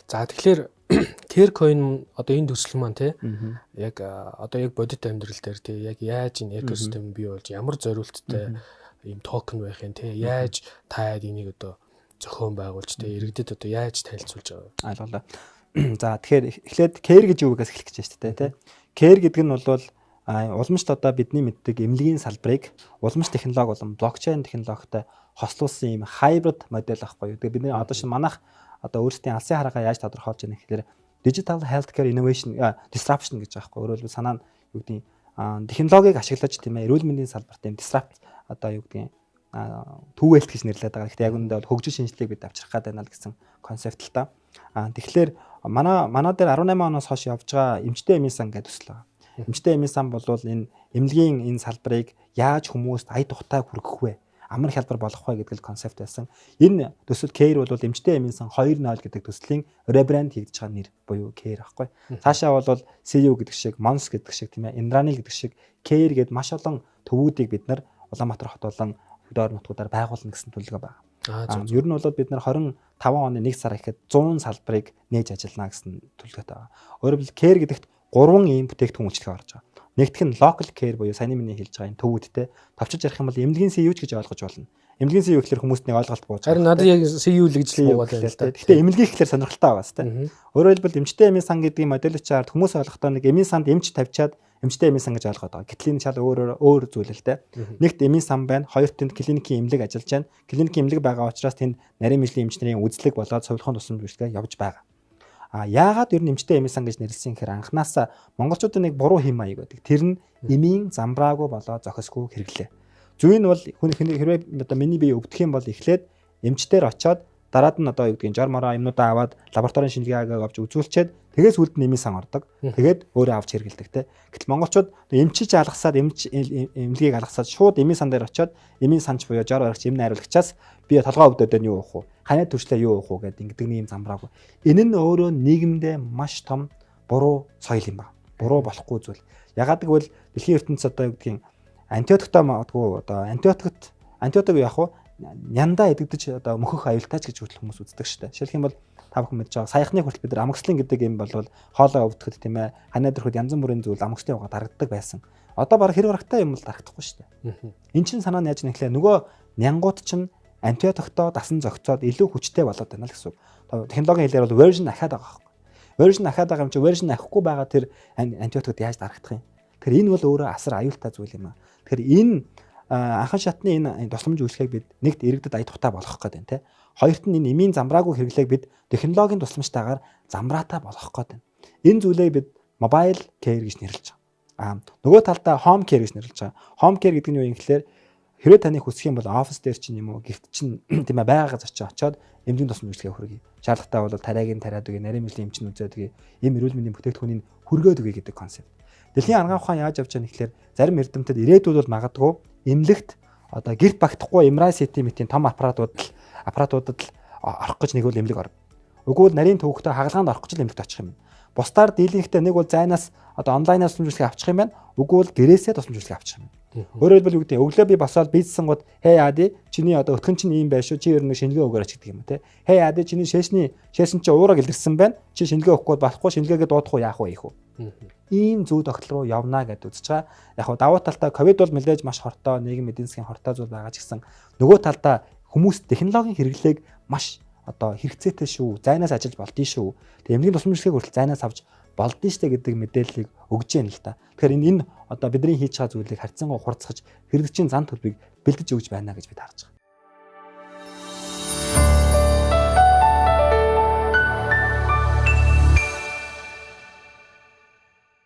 За, тэгэхээр Care Coin, одоо энэ төсөл маань те, яг одоо яг бодит амьдрал дээр те, яг яаж энэ экосистем бий болж, ямар зориулттай ийм токен байх юм те, яаж та энийг одоо зохион байгуулж те, иргэдэд одоо яаж танилцуулж байгаа вэ? Ойлголоо. За, тэгэхээр эхлээд care гэж юу гэхээс эхлэх гэж байна шүү дээ те. Care гэдэг нь бол уламжлалт, одоо бидний мэддэг эмнэлгийн салбарыг уламжлалт технологи болон блокчейн технологитой хослуулсан ийм hybrid модель байхгүй юу. Тэгээ бидний одоо шинэ манайх одоо өөрсдийн алсын хараагаа яаж тодорхойлж байгаа гэхээр digital healthcare innovation disruption гэж байгаа байхгүй. Өөрөөр хэлбэл, санаа нь юу гэдгийг, технологиг ашиглаж, тийм ээ, эрүүл мэндийн салбарт ийм disrupt, одоо юу гэдгийг, түүгээлт гэж нэрлэдэг байгаа. Гэхдээ яг үүндээ бол хөгжил шинжилгээг бид авчрах гээд байна л гэсэн концепт л та. Тэгэхээр манай дээр 18 оноос хойш явж байгаа эмчтэй эмийн сан гэдэг төсөл байгаа. Эмчтэй эмийн сан бол энэ эмнэлгийн энэ салбарыг яаж хүмүүст ая тухтай хүргэх вэ? Амар хялбар болгох вэ гэдэг л концепт байсан. Энэ төсөл Care бол эмчтэй эмийн сан 2.0 гэдэг төслийн rebrand хийгдэж байгаа нэр буюу Care байхгүй. Цаашаа бол CU гэдэг шиг, Mons гэдэг шиг, тийм ээ, Индранил гэдэг шиг Care гээд маш олон төвүүдийг бид нар Улаанбаатар хот болон хөдөө орон нутгуудаар байгуулна гэсэн төлөвлөгөө байна. Ер нь бол бид нар 25 оны 1 сар гэхэд 100 салбарыг нээж ажиллана гэсэн төлөвлөгөөтэй байгаа. Өөрөөр хэлбэл, Care гэдэгт гурван ийм бүтээгдэхүүн үйлчилгээ орж байгаа. Нэгдэх нь local care буюу саяны миний хэлж байгаа энэ төвүүдтэй, товчилж ярих юм бол эмнэлгийн CU ч гэж ойлгож болно. Эмнэлгийн CU гэхэлэр хүмүүст нэг ойлголт бууж байгаа. Харин надад яг CU л гэж л буугаад байна л да. Гэхдээ эмнэлгийн гэхэлэр сонирхолтой байгаа сте. Өөрөөр хэлбэл, эмчтэй эмийн сан гэдгийн модель чаар хүмүүс ойлгохдоо нэг эмийн санд эмч тавьчаад эмчтэй эмийн сан гэж ойлгоод байгаа. Гэтэл энэ шал өөр өөр зүйл л дээ. Нэгт эмийн сан байна. Хоёрт тэнд клиникийн эмнэлэг ажиллаж байна. Клиникийн эмнэлэг байгаа учраас тэнд нарийн мэргэжлийн эмч нарын үзлэг болоод сувилахын тусламж үйлчилгээ явж байгаа. А яагаад ер нь эмчтэй эмийн сан гэж нэрлэсэн гэхээр анханасаа монголчуудын нэг буруу хэм маяг байдаг. Тэр нь эмийн замбраагүй болоо зохисгүй хэрэглээ. Зүй нь бол хүн хэрвээ одоо миний бие өвдөх юм бол эхлээд эмчтэр очиод, дараад нь одоо юу гэдгийг, жор мороо юмнуудаа аваад, лабораторийн шинжилгээгээ авч үзүүлчихэд, тэгээд сүүлд нь эмийн сан ордог. Тэгээд өөрөө авч хэрэглэдэг те. Гэтэл монголчууд эмчиж алгасаад, эмч эмнэлгийг алгасаад, шууд эмийн сан дээр очиод, эмийн санч буюу жор баригч, эм найруулагчаас би толгой өвдөд нь юу уух вэ? Ханиа түршлээ юу уух вэ гэдэг ингэдэг нэг юм замбраагүй. Энэ нь өөрөө нийгэмдээ маш том буруу соёл юм байна. Буруу, болохгүй зүйл. Ягаад гэвэл дэлхийн ертөнцид одоо юу гэдгийг, антибиотиктой магадгүй, одоо антибиотик яг уу нянда идэгдэж одоо мөхөх аюултай ч гэж хүртэл хүмүүс үздэг шүү дээ. Жишээлх юм бол та бүхэн мэдж байгаа, саяхны хүртэл бид нар амоксилин гэдэг юм бол хоолой өвдөхөд, тийм ээ, ханиа дөрөхөд янз бүрийн зүйл амоксилин угаа дарагддаг байсан. Одоо баг хэрэг барагтай юм бол дарагдахгүй шүү дээ. Эн чинь санаа нь яаж нэхлээ, нөгөө нянгууд чинь антибиотиктоо дасан зохицоод илүү хүчтэй болоод байна л гэсэн үг. Технологийн хэлээр бол version ахаад байгаа байхгүй. Version ахаад байгаа юм чи version ахихгүй байгаа тэр антибиотикод яаж дарагдах юм? Тэгэхээр энэ бол өөрөө асар аюултай зүйл юм аа. Тэгэхээр энэ анхан шатны энэ тусламж үйлчлэгийг бид нэгт иргэдэд ая тухтай болгох гээд байна те. Хоёрт нь энэ эмийн замбраагүй хэрэглээг бид технологийн тусламжтайгаар замбраатай болгох гээд байна. Энэ зүйлийг бид mobile care гэж нэрлэж байгаа. Нөгөө талдаа home care гэж нэрлэж байгаа. Home care гэдэг нь юу юм гэхээр хэрвээ таны хүсэх юм бол офис дээр чинь юм уу, гэрт чинь, тийм ээ, байгаа газар чинь очиод эмнэлгийн тусламж үйлчилгээ хүргэе. Шаардлагатай бол тариагийн тариад өгье, нарийн мэргэжлийн эмч нь үзээд өгье, эм эрүүл мэндийн бүтээгдэхүүнийг хүргээд өгье гэдэг концепт. Дэлхийн арган ухаан яаж явж байгаа нэхлээр зарим эрдэмтэд ирээдүйд бол магадгүй эмнэлэгт одоо гэрт багтахгүй MRI, CT мэтийн том аппаратуудад л орох гэж нэг бол эмнэлэг орно. Үгүй бол нарийн төвөгтэй хагалгаанд орох гэж л эмнэлэгт очих юм. Бусдаар дийлэнхтэй нэг бол зайнаас одоо онлайнаас тусламж авчих юм байна. Үгүй бол гэрээсээ тусламж авчих юм. Өөрөөр хэлбэл, юу гэдэг, өглөө би босоод бийцсэнгууд "Хей Ади, чиний одоо өтгөн чинь ийм байх шүү. Чи ер нь шинжилгээ өгөөрэй" ч гэдэг юм те. "Хей Ади, чиний шээшний шээсэн чи уураг илэрсэн байна. Чи шинжилгээ өгөхгүй болохгүй, шинжилгээгээ дуудах уу, яах вэ, ийх үү?" Ийм зүй тогтол руу явна гэдээ үзэж байгаа. Яг хав давуу талтай ковид бол мэдээж маш хортой, нийгэм эдийн засгийн хортой зүйл байгаа ч гэсэн нөгөө талдаа хүмүүс технологийн хэрэглээг маш одоо хэрэгцээтэй шүү. Зайнаас ажиллаж болдсон шүү. Тэгээ эмнэлгийн тусламж хүртэл зайнаас авч болдсон штэ гэдэг мэдээллийг өгж яана л та. Тэгэхээр энэ одоо бидний хийж байгаа зүйлийг харьцангуй хурцгаж хэрэглэгчийн зан төлөвийг бэлдэж өгж байна гэж бид харж байгаа.